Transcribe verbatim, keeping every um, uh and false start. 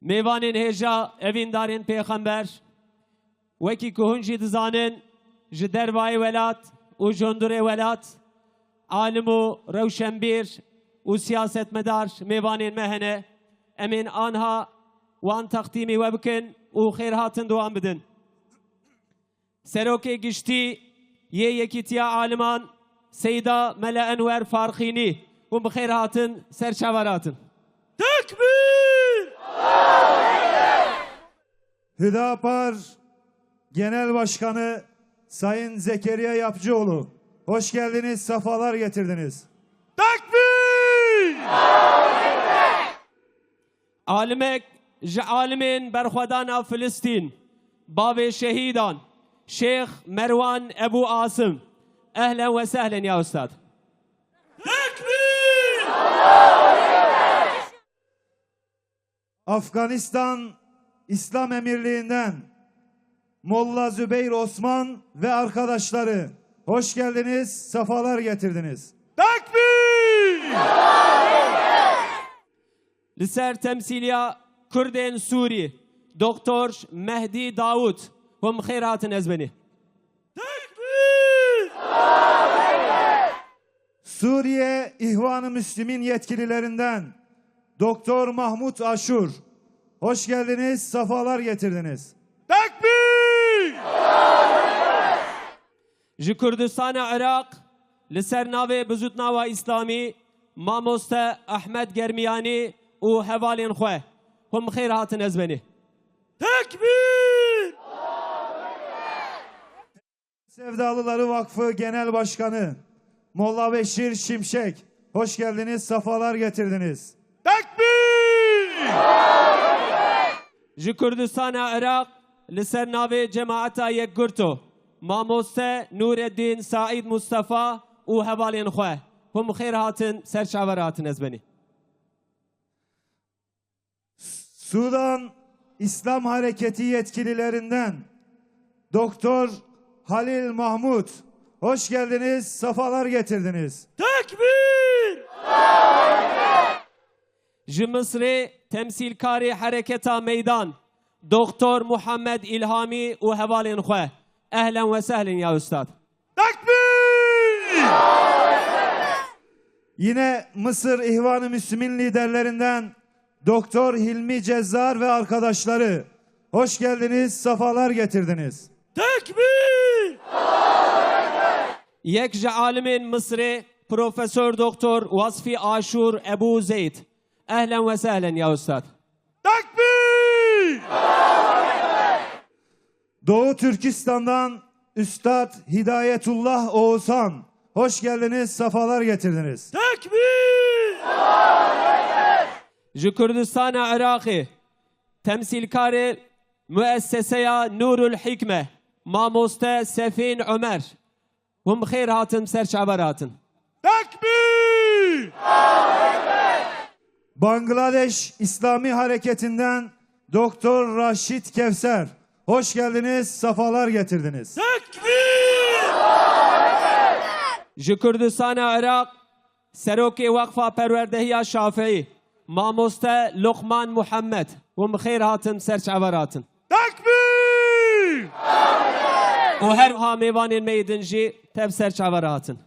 Mêvanên hêja evîndarên pêxember, wekî ku hûn jî dizanin, ji dervayê welat û ji hundirê welat, alim û rewşenbîr û siyasetmedar mêvanên me hene. Em ên anha wan textîmî we bikin û xêrhatin di wan bidin. Serokê Giştî yê Yekîtiya Aliman Seyda Mele Enwer Farxînî, hûn bi xêr hatin, ser çavan hatin. Tekbîr! Hüdapar Genel Başkanı Sayın Zekeriya Yapıcıoğlu, hoş geldiniz, sefalar getirdiniz. Tekbîr! Alimek ji alimên berxwedana Filistîn, bavê şehîdan, Şêx Merwan Ebû Asim. Ehlen we sehlen ya ustad. Tekbîr! Afganistan İslam Emirliği'nden Molla Zübeyir Osman ve arkadaşları, hoş geldiniz, sefalar getirdiniz. Tekbîr! Li ser temsîliya Kurdên Sûrî, Doktor Mehdî Dawûd, hûn bi xêr hatin ez benî. Tekbîr! Suriye İhvan-ı Müslim'in yetkililerinden Doktor Mahmut Aşur, hoş geldiniz, sefalar getirdiniz. Tekbîr! Ji Kurdistana Iraq, li ser navê Bizûtnawa Îslamî, Mamoste Ahmed Germiyanî û hevalên xwe, hûn bi xêr hatin ez benî. Tekbîr! Sevdalıları Vakfı Genel Başkanı Molla Beşir Şimşek, hoş geldiniz, sefalar getirdiniz. Tekbîr! Ji Kurdistana Iraq, li ser navê Cemaeta Yekgurto, Mamoste Nûreddîn Saîd Mustafa û hevalên xwe, hûn bi xêr hatin, ser çavan hatin ez benî. Sudan İslam Hareketi yetkililerinden Doktor Halil Mahmut, hoş geldiniz, sefalar getirdiniz. Tekbîr! Ji Misrê temsîlkarê Hereketa Meydan, Doktor Muhammed İlhami û hevalên xwe. Ehlen we sehlen ya ustad. Tekbîr! Yine Mısır İhvan-ı Müslim'in liderlerinden Doktor Hilmi Cezzar ve arkadaşları, hoş geldiniz, sefalar getirdiniz. Tekbîr! Yek ji alimên Misrê, Profesor Doktor Wasfî Aşûr Ebû Zeyd. Ehlen we sehlen ya ustad. Tekbîr! Doğu Türkistan'dan Üstad Hidayetullah Oğuzhan, hoş geldiniz, sefalar getirdiniz. Tekbîr! Ji Kurdistana Iraqê, temsîlkarê Muesseseya Nûrul Hikme, Mamoste Sefîn Omer. Hûn bi xêr hatin, ser çavan hatin. Tekbîr! Bangladeş İslami Hareketi'nden Doktor Raşit Kevser. Hoş geldiniz, sefalar getirdiniz. Tekbîr! Ji Kurdistana Iraq, Serokê Weqfa Perwerdehiya Şafii, Mamoste Lokman Muhammed. Hûn bi xêr hatin, ser çavan hatin. Tekbîr! Û her wiha mêvanên me yê din jî tev ser çavan hatin.